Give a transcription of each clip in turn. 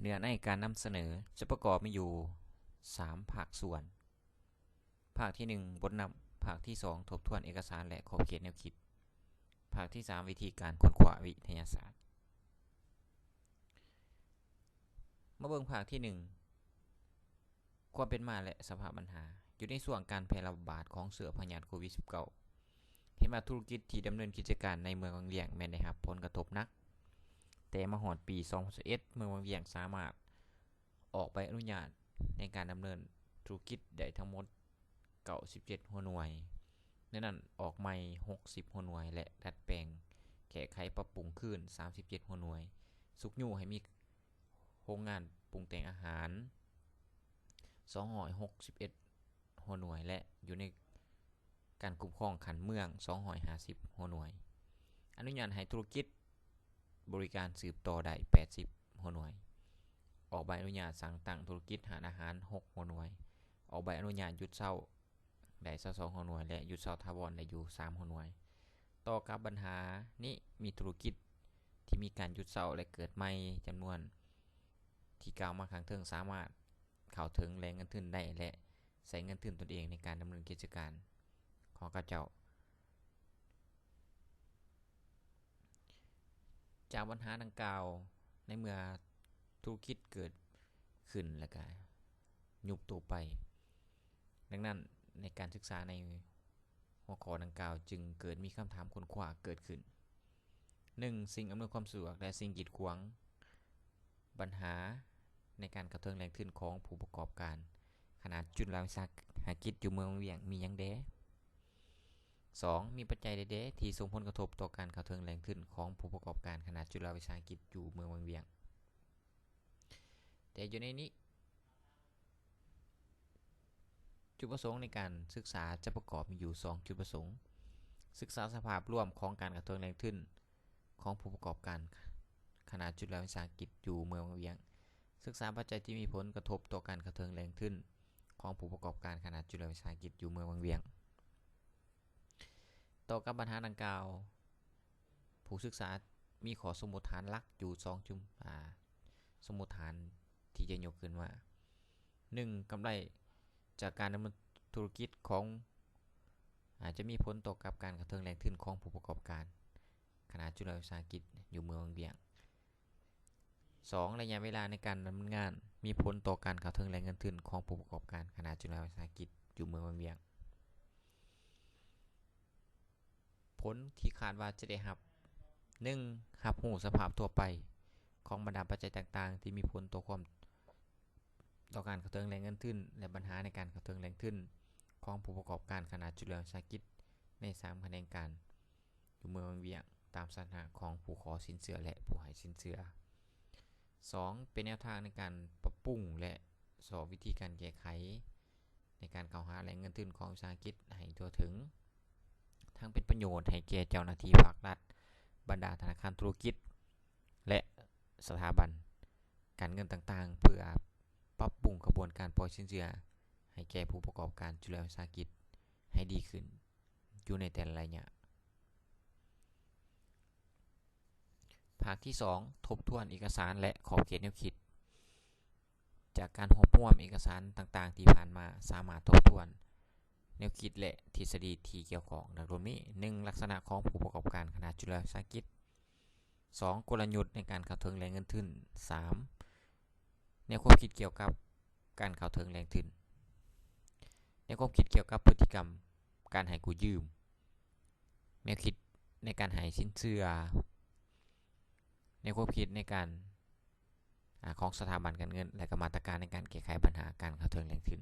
ເນື້ອໃນການນຳສະເໜີຈະປະກອບມີຢູ່ສາມພາກສ່ວນ. ພາກທີໜຶ່ງ ບົດນຳ, ພາກທີສອງ ທົບທວນເອກະສານ ແລະ ຂອບເຂດແນວຄິດ, ພາກທີສາມ ວິທີການຄົ້ນຄວ້າວິທະຍາສາດ. ມາເບິ່ງພາກທີໜຶ່ງ ຄວາມເປັນມາ ແລະ ສະພາບບັນຫາ. ຢູ່ໃນຊ່ວງການແຜ່ລະບາດຂອງເຊື້ອພະຍາດໂຄວິດສິບເກົ້າ ເຫັນວ່າທຸລະກິດທີ່ດຳເນີນກິດຈະການໃນເມືອງວັງວຽງແມ່ນໄດ້ຮັບຜົນກະທົບໜັກ, ແຕ່ມາຮອດປີສອງພັນຊາວເອັດ ເມືອງວັງວຽງສາມາດອອກໃບອະນຸຍາດໃນການດຳເນີນທຸລະກິດໄດ້ທັງໝົດເກົ້າສິບເຈັດຫົວໜ່ວຍ, ໃນນັ້ນອອກໃໝ່ຫົກສິບຫົວໜ່ວຍ ແລະ ດັດແປງແກ້ໄຂປັບປຸງຄືນສາມສິບເຈັດຫົວໜ່ວຍ, ຊຸກຍູ້ໃຫ້ມີ ໂຮງງານປຸງແຕ່ງອາຫານສອງຮ້ອຍຫົກສິບເອັດຫົວໜ່ວຍ ແລະ ຢູ່ໃນການຄຸ້ມຄອງຂັ້ນເມືອງສອງຮ້ອຍຫ້າສິບຫົວໜ່ວຍ. ອະນຸຍາດໃຫ້ທຸລະກິດບໍລິການສືບຕໍ່ໄດ້ແປດສິບຫົວໜ່ວຍ. ອອກໃບອະນຸຍາດສັ່ງຕັ້ງທຸລະກິດຮ້ານອາຫານຫົກຫົວໜ່ວຍ. ອອກໃບອະນຸຍາດຢຸດເຊົາ ໄດ້ຊາວສອງຫົວໜ່ວຍ ແລະ ຢຸດເຊົາຖາວອນໄດ້ຢູ່ສາມຫົວໜ່ວຍ. ຕໍ່ກັບບັນຫານີ້, ມີທຸລະກິດທີ່ມີການຢຸດເຊົາ ແລະ ເກີດໃໝ່ຈຳນວນທີ່ກ່າວມາຂ້າງເທິງ ສາມາດເຂົ້າເຖິງແຫຼ່ງເງິນທຶນໄດ້ ແລະ ໃຊ້ເງິນທຶນຕົນເອງໃນການດຳເນີນກິດຈະການຂອງເຂົາເຈົ້າ. ຈາກບັນຫາດັ່ງກ່າວ, ໃນເມື່ອທຸລະກິດເກີດຂຶ້ນ ແລ້ວກະຍຸບໂຕໄປ, ດັ່ງນັ້ນ ໃນການສຶກສາໃນຫົວຂໍ້ດັ່ງກ່າວຈຶ່ງເກີດມີຄຳຖາມຄົ້ນຄວ້າເກີດຂຶ້ນ. ໜຶ່ງ, ສິ່ງອຳນວຍຄວາມສະດວກ ແລະ ສິ່ງກີດຂວາງ. ບັນຫາໃນການເຂົ້າເຖິງແຫຼ່ງທຶນຂອງຜູ້ປະກອບການຂະໜາດຈຸລະວິສາຫະກິດຢູ່ເມືອງວັງວຽງມີຫຍັງແດ່? ສອງ, ມີປັດໄຈໃດແດ່ທີ່ສົ່ງຜົນກະທົບຕໍ່ການເຂົ້າເຖິງແຫຼ່ງທຶນຂອງຜູ້ປະກອບການຂະໜາດຈຸລະວິສາຫະກິດຢູ່ເມືອງວັງວຽງ? ແຕ່ຢູ່ໃນນີ້, ຈຸດປະສົງໃນການສຶກສາຈະປະກອບມີຢູ່ສອງຈຸດປະສົງ. ສຶກສາສະພາບລວມຂອງການເຂົ້າເຖິງແຫຼ່ງທຶນຂອງຜູ້ປະກອບການຂະໜາດຈຸລະວິສາຫະກິດຢູ່ເມືອງວັງວຽງ. ສຶກສາປັດໄຈທີ່ມີຜົນກະທົບຕໍ່ການເຂົ້າເຖິງແຫຼ່ງທຶນຂອງຜູ້ປະກອບການຂະໜາດຈຸລະວິສາຫະກິດຢູ່ເມືອງວັງວຽງ. ຕໍ່ກັບບັນຫາດັ່ງກ່າວ, ຜູ້ສຶກສາມີຂໍ້ສົມມຸດຖານຫຼັກຢູ່ສອງຈຸດ, ອາ, ສົມມຸດຖານທີ່ຈະຍົກຂຶ້ນວ່າ, ໜຶ່ງ, ກຳໄລຈາກການດຳເນີນທຸລະກິດຂອງ, ອາ, ຈະມີຜົນຕໍ່ກັບການເຂົ້າເຖິງແຫຼ່ງທຶນຂອງຜູ້ປະກອບການຂະໜາດຈຸລະວິສາຫະກິດຢູ່ເມືອງວັງວຽງ. ສອງ, ໄລຍະເວລາໃນການດຳເນີນງານມີຜົນຕໍ່ການເຂົ້າເຖິງແຫຼ່ງເງິນທຶນຂອງຜູ້ປະກອບການຂະໜາດຈຸລະວິສາຫະກິດຢູ່ເມືອງວັງວຽງ. ຜົນທີ່ຄາດວ່າຈະໄດ້ຮັບ, ໜຶ່ງ, ຮັບຮູ້ສະພາບທົ່ວໄປຂອງບັນດາປັດໄຈຕ່າງໆທີ່ມີຜົນຕໍ່ຄວາມ, ຕໍ່ການເຂົ້າເຖິງແຫຼ່ງເງິນທຶນ ແລະ ບັນຫາໃນການເຂົ້າເຖິງແຫຼ່ງທຶນຂອງຜູ້ປະກອບການຂະໜາດຈຸລະວິສາຫະກິດໃນສາມຂະແໜງການ ຢູ່ເມືອງວັງວຽງ ຕາມສະຖານະຂອງຜູ້ຂໍສິນເຊື່ອ ແລະ ຜູ້ໃຫ້ສິນເຊື່ອ. ສອງ, ເປັນແນວທາງໃນການປັບປຸງ ແລະ ຊອກວິທີການແກ້ໄຂໃນການເຂົ້າຫາແຫຼ່ງເງິນທຶນຂອງວິສາຫະກິດໃຫ້ທົ່ວເຖິງ, ທັງເປັນປະໂຫຍດໃຫ້ແກ່ເຈົ້າໜ້າທີ່ພາກລັດ, ບັນດາທະນາຄານທຸລະກິດ ແລະ ສະຖາບັນການເງິນຕ່າງໆ ເພື່ອປັບປຸງຂະບວນການປ່ອຍສິນເຊື່ອໃຫ້ແກ່ຜູ້ປະກອບການຈຸລະວິສາຫະກິດໃຫ້ດີຂຶ້ນ. ຢູ່ໃນແຕ່ລະໄລຍະ. ພາກທີສອງ, ທົບທວນເອກະສານ ແລະ ຂອບເຂດແນວຄິດ. ຈາກການຮວບຮວມເອກະສານຕ່າງໆທີ່ຜ່ານມາ, ສາມາດທົບທວນແນວຄິດ ແລະ ທິດສະດີທີ່ກ່ຽວຂ້ອງ ດັ່ງຕໍ່ໄປນີ້. ໜຶ່ງ, ລັກສະນະຂອງຜູ້ປະກອບການຂະໜາດຈຸລະວິສາຫະກິດ. ສອງ, ກົນລະຍຸດໃນການເຂົ້າເຖິງແຫຼ່ງເງິນທຶນ. ສາມ, ແນວຄວາມຄິດກ່ຽວກັບການເຂົ້າເຖິງແຫຼ່ງທຶນ, ແນວຄວາມຄິດກ່ຽວກັບພຶດຕິກຳການໃຫ້ກູ້ຢືມ, ແນວຄິດໃນການໃຫ້ສິນເຊື່ອ, ແນວຄວາມຄິດໃນການ, ອາ, ຂອງສະຖາບັນການເງິນ ແລະ ກໍມາດຕະການໃນການແກ້ໄຂບັນຫາການເຂົ້າເຖິງແຫຼ່ງທຶນ.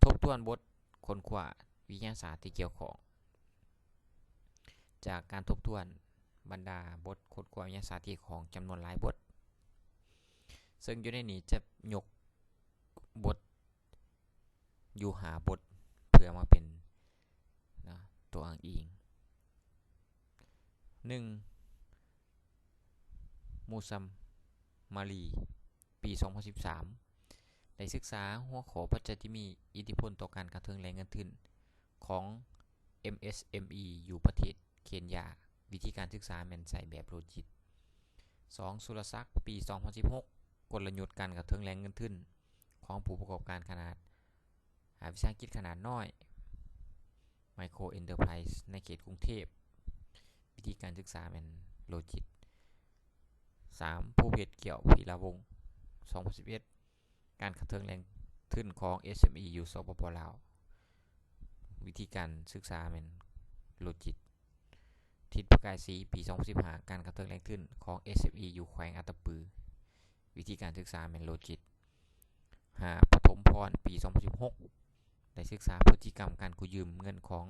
ທົບທວນບົດຄົ້ນຄວ້າວິທະຍາສາດທີ່ກ່ຽວຂ້ອງ. ຈາກການທົບທວນບັນດາບົດຄົ້ນຄວ້າວິທະຍາສາດທີ່ກ່ຽວຂ້ອງຈຳນວນຫຼາຍບົດ, ເຊິ່ງຢູ່ໃນນີ້ຈະຍົກບົດຢູ່ຫ້າບົດເພື່ອມາເປັນ, ນະ, ຕົວອ້າງອີງ. ໜຶ່ງ, ມູຊຳມາຣີ ປີສອງພັນສິບສາມ ໄດ້ສຶກສາຫົວຂໍ້ປັດໄຈທີ່ມີອິດທິພົນຕໍ່ການເຂົ້າເຖິງແຫຼ່ງເງິນທຶນຂອງ ເອັມເອສເອັມອີ ຢູ່ປະເທດເຄນຢາ. ວິທີການສຶກສາແມ່ນໃຊ້ແບບໂລຈິດ. ສອງ ສຸລະສັກ ປີສອງພັນສິບຫົກ ກົນລະຍຸດການເຂົ້າເຖິງແຫຼ່ງເງິນທຶນຂອງຜູ້ປະກອບການຂະໜາດ ອາ ວິສາຫະກິດຂະໜາດນ້ອຍ ໄມໂຄຣເອັນເຕີໄພຣສ໌ ໃນເຂດກຸງເທບ. ວິທີການສຶກສາແມ່ນໂລຈິດ. ສາມ ພູເພັດ ກ້ຽວ ພີລາວົງ ສອງພັນສິບເອັດ ການເຂົ້າເຖິງແຫຼ່ງທຶນຂອງ ເອສເອັມອີ ຢູ່ ສປປ ລາວ. ວິທີການສຶກສາແມ່ນໂລຈິດ. ທິດ ປະກາຍສີ ປີສອງພັນສິບຫ້າ ການເຂົ້າເຖິງແຫຼ່ງທຶນຂອງ ເອສເອັມອີ ຢູ່ແຂວງອັດຕະປື. ວິທີການສຶກສາແມ່ນໂລຈິດ. ຫ້າ ປະຖົມພອນ ປີສອງພັນສິບຫົກ ໄດ້ສຶກສາພຶດຕິກຳການກູ້ຢືມເງິນຂອງ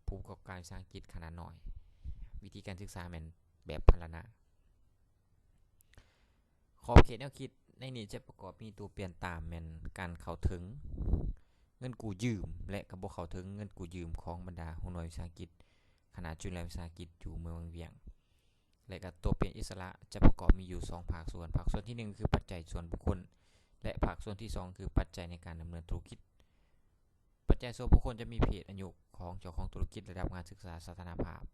ຜູ້ປະກອບການວິສາຫະກິດຂະໜາດນ້ອຍ. ວິທີການສຶກສາແມ່ນແບບພັນລະນາ. ຂອບເຂດແນວຄິດໃນນີ້ຈະປະກອບມີຕົວປ່ຽນຕາມແມ່ນການເຂົ້າເຖິງເງິນກູ້ຢືມ ແລະ ກະບໍ່ເຂົ້າເຖິງເງິນກູ້ຢືມຂອງບັນດາຫົວໜ່ວຍວິສາຫະກິດ ຄະນະຈຸລະວິສາຫະກິດຢູ່ເມືອງວັງວຽງ ແລະ ກະຕົວປ່ຽນອິດສະຫຼະຈະປະກອບມີຢູ່ສອງພາກສ່ວນ. ພາກສ່ວນທີໜຶ່ງຄືປັດໄຈສ່ວນບຸກຄົນ ແລະ ພາກສ່ວນທີສອງຄືປັດໄຈໃນການດຳເນີນທຸລະກິດ. ປັດໄຈສ່ວນບຸກຄົນຈະມີເພດອາຍຸຂອງເຈົ້າຂອງທຸລະກິດ, ລະດັບການສຶກສາ, ສະຖານະພາບ.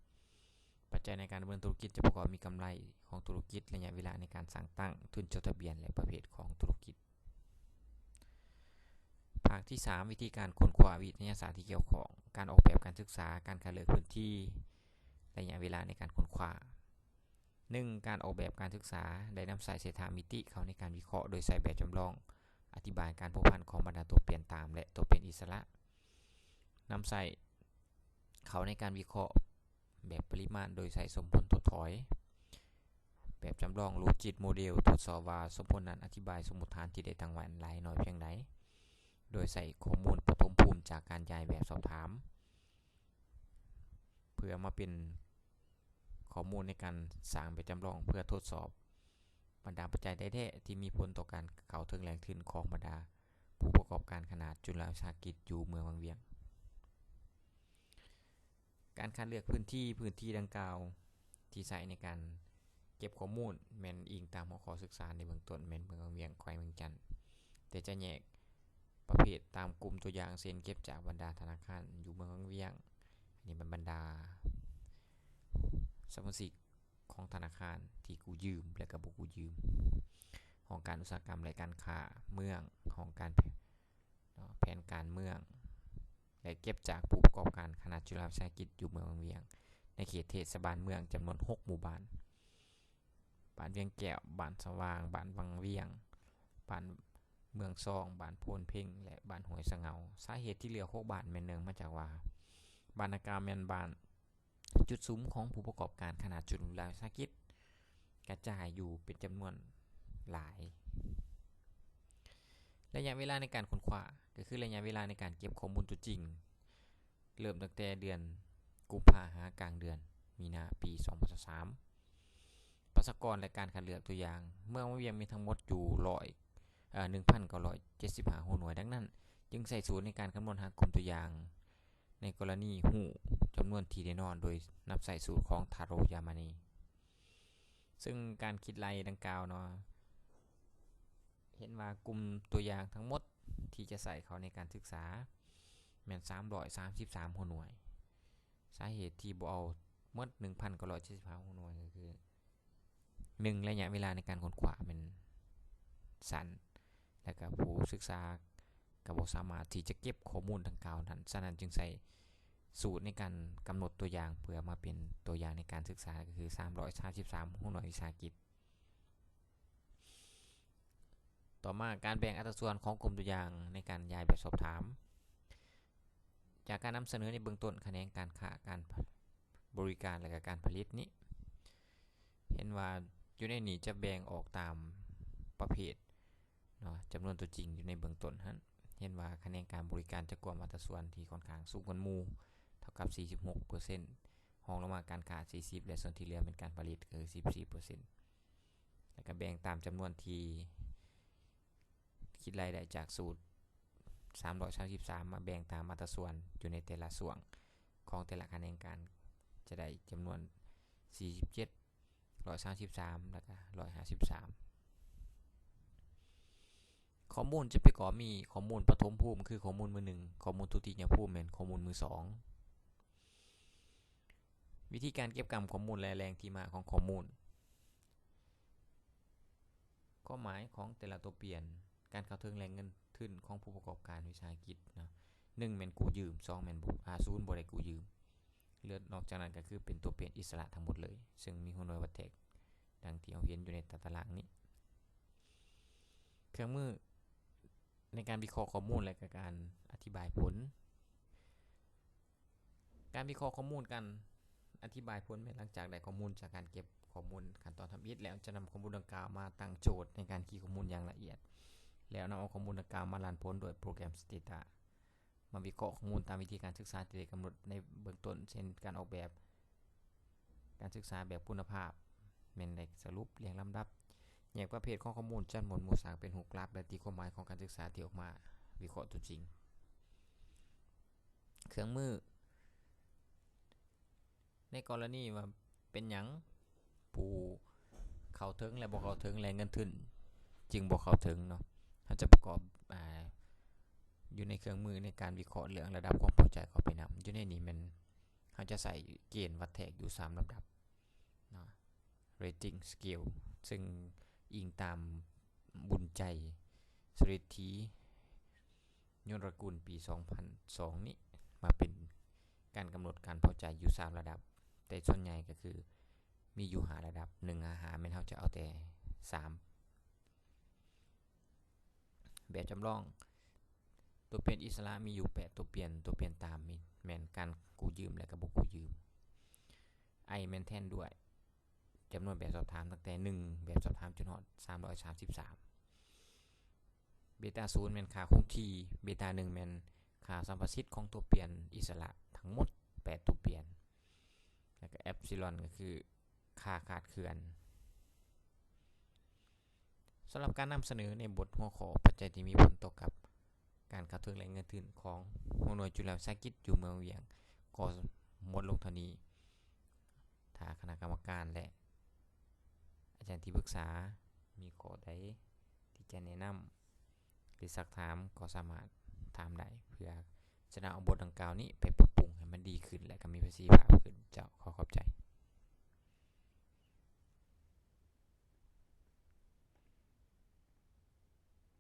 ປັດໄຈໃນການດຳເນີນທຸລະກິດຈະປະກອບມີກຳໄລຂອງທຸລະກິດ, ໄລຍະເວລາໃນການສ້າງຕັ້ງ, ທຶນຈົດທະບຽນ ແລະ ປະເພດຂອງທຸລະກິດ. ພາກທີສາມ ວິທີການຄົ້ນຄວ້າວິທະຍາສາດທີ່ກ່ຽວຂ້ອງ, ການອອກແບບການສຶກສາ, ການຄັດເລືອກພື້ນທີ່, ໄລຍະເວລາໃນການຄົ້ນຄວ້າ. ໜຶ່ງ ການອອກແບບການສຶກສາ ໄດ້ນຳໃຊ້ເສດຖາມິຕິເຂົ້າໃນການວິເຄາະ ໂດຍໃຊ້ແບບຈຳລອງອະທິບາຍການພົວພັນຂອງບັນດາຕົວປ່ຽນຕາມ ແລະ ຕົວປ່ຽນອິດສະຫຼະ. ນຳໃຊ້ເຂົ້າໃນການວິເຄາະແບບປະລິມານ ໂດຍໃຊ້ສົມຜົນທົດຖອຍ. ແບບຈຳລອງໂລຈິດໂມເດວ ທົດສອບວ່າສົມຜົນນັ້ນອະທິບາຍສົມມຸດຖານທີ່ໄດ້ຕັ້ງໄວ້ນັ້ນຫຼາຍໜ້ອຍພຽງໃດ ໂດຍໃຊ້ຂໍ້ມູນປະຖົມພູມຈາກການຢາຍແບບສອບຖາມ ເພື່ອມາເປັນ ຂໍ້ມູນໃນການສ້າງແບບຈຳລອງເພື່ອທົດສອບບັນດາປັດໄຈແທ້ໆທີ່ມີຜົນຕໍ່ການເຂົ້າເຖິງແຫຼ່ງທຶນຂອງບັນດາຜູ້ປະກອບການຂະໜາດຈຸລະວິສາຫະກິດຢູ່ເມືອງວັງວຽງ. ການຄັດເລືອກພື້ນທີ່, ພື້ນທີ່ດັ່ງກ່າວທີ່ໃຊ້ໃນການເກັບຂໍ້ມູນແມ່ນອີງຕາມຫົວຂໍ້ສຶກສາໃນເບື້ອງຕົ້ນແມ່ນເມືອງວັງວຽງ, ແຂວງວຽງຈັນ, ແຕ່ຈະແຍກ ປະເພດຕາມກຸ່ມຕົວຢ່າງ ເຊັ່ນ ເກັບຈາກບັນດາທະນາຄານຢູ່ເມືອງວັງວຽງ, ອັນນີ້ແມ່ນບັນດາສະມາຊິກຂອງທະນາຄານທີ່ກູ້ຢືມ ແລະ ກະບໍ່ກູ້ຢືມ, ຫ້ອງການອຸດສາຫະກຳ ແລະ ການຄ້າເມືອງ, ຫ້ອງການ ເນາະ ແຜນການເມືອງ ແລະ ເກັບຈາກຜູ້ປະກອບການຂະໜາດຈຸລະວິສາຫະກິດຢູ່ເມືອງວັງວຽງ ໃນເຂດເທດສະບານເມືອງຈຳນວນຫົກໝູ່ບ້ານ. ບ້ານວຽງແກ້ວ, ບ້ານສະຫວ່າງ, ບ້ານວັງວຽງ, ບ້ານເມືອງຊອງ, ບ້ານໂພນເພັງ ແລະ ບ້ານຫ້ວຍສະເຫງົາ. ສາເຫດທີ່ເລືອກຫົກບ້ານແມ່ນເນື່ອງມາຈາກວ່າ ບ້ານດັ່ງກ່າວແມ່ນບ້ານຈຸດສຸມຂອງຜູ້ປະກອບການຂະໜາດຈຸລະວິສາຫະກິດກະຈາຍຢູ່ເປັນຈຳນວນຫຼາຍ. ໄລຍະເວລາໃນການຄົ້ນຄວ້າ ກໍຄືໄລຍະເວລາໃນການເກັບຂໍ້ມູນຕົວຈິງ ເລີ່ມຕັ້ງແຕ່ເດືອນກຸມພາຫາກາງເດືອນມີນາ ປີສອງພັນຊາວສາມ. ປະຊາກອນ ແລະ ການຄັດເລືອກຕົວຢ່າງ, ເມືອງວັງວຽງມີທັງໝົດຢູ່ຮ້ອຍ ເອີ ໜຶ່ງພັນເກົ້າຮ້ອຍເຈັດສິບຫ້າຫົວໜ່ວຍ, ດັ່ງນັ້ນຈຶ່ງໃຊ້ສູດໃນການຄຳນວນຫາກຸ່ມຕົວຢ່າງ ໃນກໍລະນີຮູ້ຈຳນວນທີ່ແນ່ນອນ ໂດຍນຳໃຊ້ສູດຂອງທາໂຣຢາມານີ. ເຊິ່ງການຄິດໄລ່ດັ່ງກ່າວເນາະ ເຫັນວ່າກຸ່ມຕົວຢ່າງທັງໝົດທີ່ຈະໃສ່ເຂົ້າໃນການສຶກສາແມ່ນສາມຮ້ອຍສາມສິບສາມຫົວໜ່ວຍ. ສາເຫດທີ່ບໍ່ເອົາໝົດໜຶ່ງພັນເກົ້າຮ້ອຍເຈັດສິບຫ້າຫົວໜ່ວຍກໍຄື ໜຶ່ງ ໄລຍະເວລາໃນການຄົ້ນຄວ້າແມ່ນສັ້ນ ແລະ ກະຜູ້ສຶກສາກໍບໍ່ສາມາດທີ່ຈະເກັບຂໍ້ມູນດັ່ງກ່າວນັ້ນ, ສະນັ້ນຈຶ່ງໃຊ້ສູດໃນການກຳນົດຕົວຢ່າງ ເພື່ອມາເປັນຕົວຢ່າງໃນການສຶກສາ ກໍຄືສາມຮ້ອຍສາມສິບສາມຫົວໜ່ວຍວິສາຫະກິດ. ຕໍ່ມາ ການແບ່ງອັດຕາສ່ວນຂອງກຸ່ມຕົວຢ່າງໃນການຢາຍແບບສອບຖາມ. ຈາກການນຳສະເໜີໃນເບື້ອງຕົ້ນ, ຂະແໜງການຄ້າ, ການບໍລິການ ແລະ ກະການຜະລິດນີ້ ເຫັນວ່າຢູ່ໃນນີ້ຈະແບ່ງອອກຕາມປະເພດເນາະ, ຈຳນວນຕົວຈິງຢູ່ໃນເບື້ອງຕົ້ນຫັ້ນ ເຫັນວ່າຂະແໜງການບໍລິການຈະກວມອັດຕາສ່ວນທີ່ຂ້ອນຂ້າງສູງກວ່າໝູ່ ເທົ່າກັບສີ່ສິບຫົກເປີເຊັນ, ຮອງລົງມາການຄ້າສີ່ສິບ ແລະ ສ່ວນທີ່ເຫຼືອແມ່ນການຜະລິດ ກໍຄືສິບສີ່ເປີເຊັນ. ແລ້ວກໍແບ່ງຕາມຈຳນວນທີ່ຄິດລາຍໄດ້ຈາກສູດສາມຮ້ອຍສາມສິບສາມ ມາແບ່ງຕາມອັດຕາສ່ວນຢູ່ໃນແຕ່ລະຊ່ວງຂອງແຕ່ລະຂະແໜງການ ຈະໄດ້ຈຳນວນສີ່ສິບເຈັດ ຮ້ອຍສາມສິບສາມ ແລ້ວກໍຮ້ອຍຫ້າສິບສາມ. ຂໍ້ມູນຈະປະກອບມີຂໍ້ມູນປະຖົມພູມ ຄືຂໍ້ມູນມືໜຶ່ງ, ຂໍ້ມູນທຸຕິຍະພູມແມ່ນຂໍ້ມູນມືສອງ. ວິທີການເກັບກຳຂໍ້ມູນ ແລະ ແຫຼ່ງທີ່ມາຂອງຂໍ້ມູນ. ຄວາມໝາຍຂອງແຕ່ລະຕົວປ່ຽນ ການເຂົ້າເຖິງແຫຼ່ງເງິນທຶນຂອງຜູ້ປະກອບການວິສາຫະກິດເນາະ ໜຶ່ງແມ່ນກູ້ຢືມ ສອງແມ່ນບໍ່ ອາ ສູນບໍ່ໄດ້ກູ້ຢືມ ເຫຼືອນອກຈາກນັ້ນກໍຄືເປັນຕົວປ່ຽນອິດສະຫຼະທັງໝົດເລີຍ ເຊິ່ງມີຫົວໜ່ວຍວັດແທກ ດັ່ງທີ່ເຮົາເຫັນຢູ່ໃນຕາຕະລາງນີ້. ເຄື່ອງມືໃນການວິເຄາະຂໍ້ມູນ ແລະ ກະການອະທິບາຍຜົນ. ການວິເຄາະຂໍ້ມູນ ການອະທິບາຍຜົນແມ່ນຫຼັງຈາກໄດ້ຂໍ້ມູນຈາກການເກັບຂໍ້ມູນຂັ້ນຕອນທຳອິດແລ້ວ ຈະນຳຂໍ້ມູນດັ່ງກ່າວມາຕັ້ງໂຈດໃນການຄີຂໍ້ມູນຢ່າງລະອຽດ ແລ້ວນຳເອົາຂໍ້ມູນດັ່ງກ່າວມາລັນຜົນດ້ວຍໂປຣແກຣມ Stata ມາວິເຄາະຂໍ້ມູນຕາມວິທີການສຶກສາທີ່ໄດ້ກຳນົດໃນເບື້ອງຕົ້ນ ເຊັ່ນ ການອອກແບບການສຶກສາແບບຄຸນນະພາບ ແມ່ນໄດ້ສະຫຼຸບ, ລຽງລຳດັບ, ແຍກປະເພດຂອງຂໍ້ມູນ, ຈັດໝວດໝູ່ສ້າງເປັນຮູບກຣາຟ ແລະ ຕີຄວາມໝາຍຂອງການສຶກສາທີ່ອອກມາ, ວິເຄາະຕົວຈິງ. ເຄື່ອງມື ໃນກໍລະນີວ່າເປັນຫຍັງຜູ້ເຂົ້າເຖິງ ແລະ ບໍ່ເຂົ້າເຖິງແຫຼ່ງເງິນທຶນຈຶ່ງບໍ່ເຂົ້າເຖິງເນາະ, ເຮົາຈະປະກອບ ອາ ຢູ່ໃນເຄື່ອງມືໃນການວິເຄາະເລື່ອງລະດັບຄວາມພໍໃຈເຂົ້າໄປນຳ. ຢູ່ໃນນີ້ແມ່ນເຮົາຈະໃຊ້ເກນວັດແທກຢູ່ສາມລຳດັບເນາະ Rating Scale ເຊິ່ງອີງຕາມບຸນໃຈ ສະລິດຖີ ຍົນລະກຸນ ປີສອງພັນສອງນີ້ ມາເປັນການກຳນົດການພໍໃຈຢູ່ສາມລະດັບ, ແຕ່ສ່ວນໃຫຍ່ກໍຄືມີຢູ່ຫ້າລະດັບ ໜຶ່ງຫາຫ້າ ແມ່ນເຮົາຈະເອົາແຕ່ສາມ. ແບບຈຳລອງ ຕົວປ່ຽນອິດສະຫຼະມີຢູ່ແປດຕົວປ່ຽນ, ຕົວປ່ຽນຕາມມີ ແມ່ນການກູ້ຢືມ ແລະ ກໍບໍ່ກູ້ຢືມ. ໄອ ແມ່ນແທນດ້ວຍ ຈຳນວນແບບສອບຖາມຕັ້ງແຕ່ໜຶ່ງແບບສອບຖາມຈົນຮອດສາມຮ້ອຍສາມສິບສາມ. ເບຕາສູນແມ່ນຄ່າຄົງທີ່, ເບຕາໜຶ່ງແມ່ນຄ່າສຳປະສິດຂອງຕົວປ່ຽນອິດສະຫຼະທັງໝົດແປດຕົວປ່ຽນ, ແລ້ວກໍແອັບຊີລອນກໍຄືຄ່າຂາດເຄື່ອນ. ສຳລັບການນຳສະເໜີໃນບົດຫົວຂໍ້ປັດໄຈທີ່ມີຜົນຕໍ່ກັບການເຂົ້າເຖິງແຫຼ່ງເງິນທຶນຂອງຫົວໜ່ວຍຈຸລະວິສາຫະກິດຢູ່ເມືອງວຽງ ກໍໝົດລົງເທົ່ານີ້. ຖ້າຄະນະກຳມະການ ແລະ ອາຈານທີ່ປຶກສາມີຂໍ້ໃດທີ່ຈະແນະນຳ ຫຼື ຊັກຖາມ ກໍສາມາດຖາມໄດ້ ເພື່ອຈະນຳເອົາບົດດັ່ງກ່າວນີ້ໄປປັບປຸງໃຫ້ມັນດີຂຶ້ນ ແລະ ກໍມີປະສິດທິພາບຂຶ້ນ. ເຈົ້າ, ຂໍຂອບໃຈ.